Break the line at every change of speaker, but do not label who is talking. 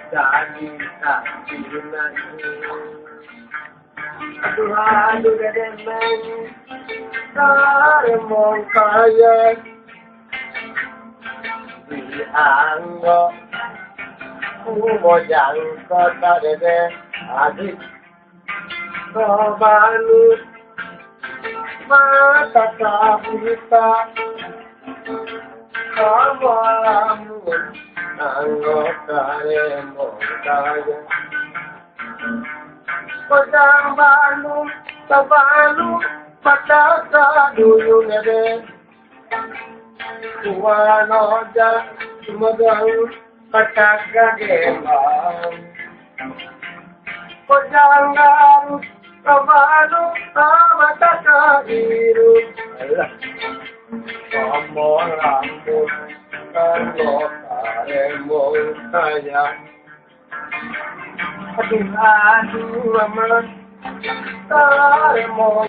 Jadi tajinan. Aduh aduh dedemeng karemong kaya dianggo kumojang kota dede adik kobanu mata kabita kamolamun anggo karemong kaya Kojang balu, tabalu, pataka duyung ede. Tuwanoja, sumagang, pataka gembang. Kojang garu, tabalu, pataka iru. Alah, kamolamun, kano karemong kaya. Aduh, aduh, aman, karemong.